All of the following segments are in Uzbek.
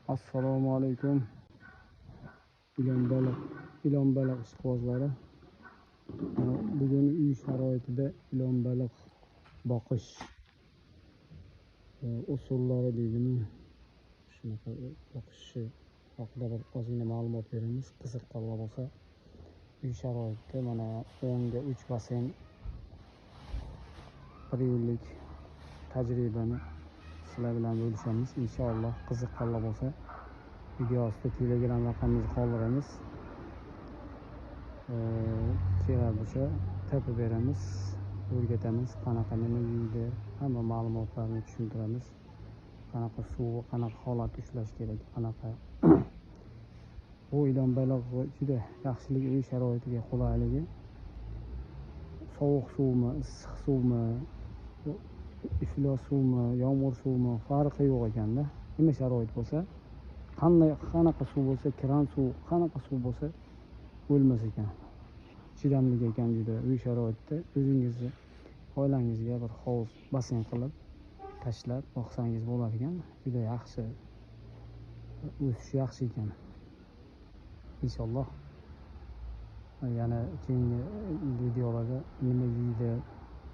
Assalomu alaykum. Ilon baliq ishqibozlari. Bugun uy sharoitida ilon baliq boqish usullari deydimi, shunaqa boqishi haqida bir ozgina ma'lumot beramiz. Qiziqqanlar bo'lsa, uy sharoitida mana 10ga 3 basseyn bir yillik tajribani sizlar bilan bo'lishamiz. Inshaalloh qiziqqanlar bo'lsa, video ostida Telegram raqamimizni qoldiramiz. Kerak bo'lsa topib beramiz, o'rgatamiz, qanaqa nima yeydi, hamma ma'lumotlarni tushuntiramiz. Qanaqa suv, qanaqa holatda ushlash kerak, qanaqa bu ilon baliq juda yaxshiligi, uy sharoitiga qulayligi. Sovuq suvmi, issiq suvmi, iflos suvmi, yomg'ir suvmi, farqi yo'q ekanda. Nima sharoit bo'lsa, qanday qanaqa suv bo'lsa, kran suv, qanaqa suv bo'lsa o'lmas ekan. Chidamli ekan juda uy sharoitida o'zingizni oilangizga bir hovuz, basseyn qilib tashlab boqsangiz bo'lar ekan. Juda yaxshi o'sishi yaxshi ekan. Inshaalloh yana keyingi videolarda nima yeydi,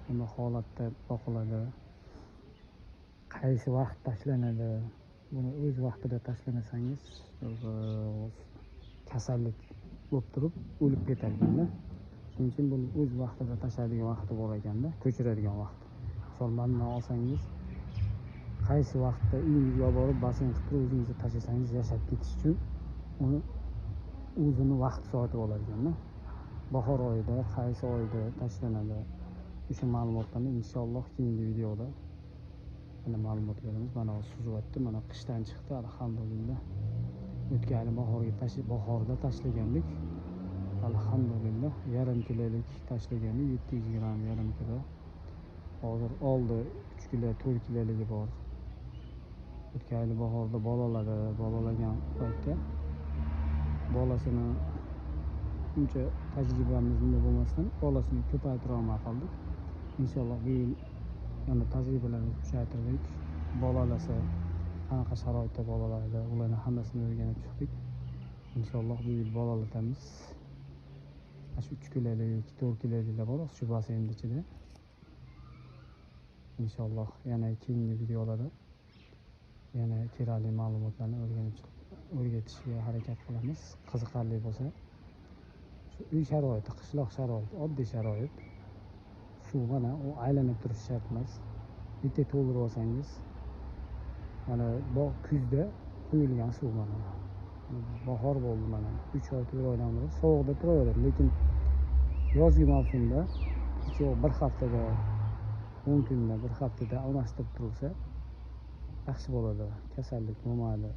nima holatda boqiladi, qaysi vaqt tashlanadi, buni o'z vaqtida tashlamasangiz kasallik bo'lib turib o'lib ketar ekanda. Shuning uchun buni o'z vaqtida tashlaydigan vaqti bor ekanda, ko'chiradigan vaqt. Misol mandan olsangiz, qaysi vaqtda uyingizga olib borib basseyn qilib turib o'zingizni tashlasangiz yashab ketish uchun uni o'zini vaqt soati bo'lar ekanda. Bahor oyida, qaysi oyda tashlanadi, o'sha ma'lumotlarni inshaalloh keyingi videoda yana ma'lumot beramiz. Mana suzyapti, mana qishdan chiqdi, alhamdulillah. O'tgan yili bahorda tashlagandik. Alhamdulillah, yarim kilolik tashlagandik, 700 gramm yarim kilo. Hozir oldi 3 kilo, 4 kiloligi bor. O'tgan yili bahorda bolaladi, bolalagan paytda bolasini uncha tajribamiz nima bo'lmasdan bolasini ko'paytira olmay qoldik. Inshaalloh bu yil yana tajribalarimizni kuchaytirdik. Bolalasa qanaqa sharoitda bolalaydi, ularni hammasini o'rganib chiqdik. Inshaalloh bu yil bolalatamiz. Mana shu 3 kilolik, 4 kiloliklar bor shu basseynning ichida. Inshaalloh yana keyingi videolarda yana kerakli ma'lumotlarni o'rganib chiqib o'rgatishga harakat qilamiz. Qiziqarli bo'lsa, shu uy sharoiti, qishloq sharoiti, oddiy sharoit. Suv mana u aylanib turishi shart emas. Bitta to'ldirib olsangiz, mana bog' kuzda quyilgan suv mana. Bahor bo'ldi mana. 3 oy, 4 oydan beri sovuqda turaveradi, lekin yozgi mavsumda hech yo'q bir haftada, 10 kunda, bir haftada almashtirib turilsa yaxshi bo'ladi. Kasallik bo'lmaydi,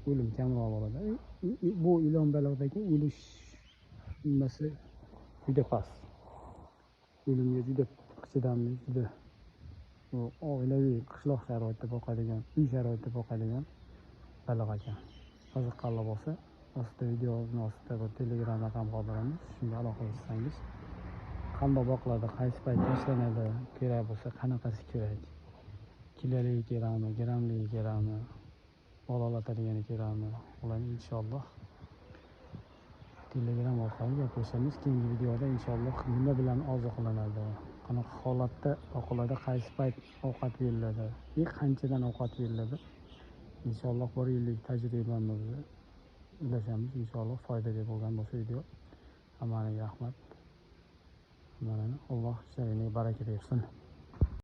o'lim kamroq bo'ladi. Bu ilon baliqdagi o'lish nimasi juda past. O'limga juda chidamli, juda oilaviy qishloq sharoitida boqadigan, uy sharoitida boqadigan baliq ekan. Qiziqqanlar bo'lsa, ostida videoni ostida bir Telegram raqam qoldiramiz. Shunga aloqalashsangiz, qanday boqiladi, qaysi payt tashlanadi, kerak bo'lsa qanaqasi kerak, kiloligi kerakmi, grammligi kerakmi, bolalatadigani kerakmi, ularni inshaalloh Telegram orqali gaplashamiz. Keyingi videoda inshaalloh nima bilan oziqlanadi, qanaqa holatda boqiladi, qaysi payt ovqat beriladi, qanchadan ovqat beriladi. Inshaalloh bir yillik tajribamizni ulashamiz. Inshaalloh foydali bo'lgan bo'lsa video. Hammaniga rahmat. Hammani Alloh ishlaringga baraka bersin.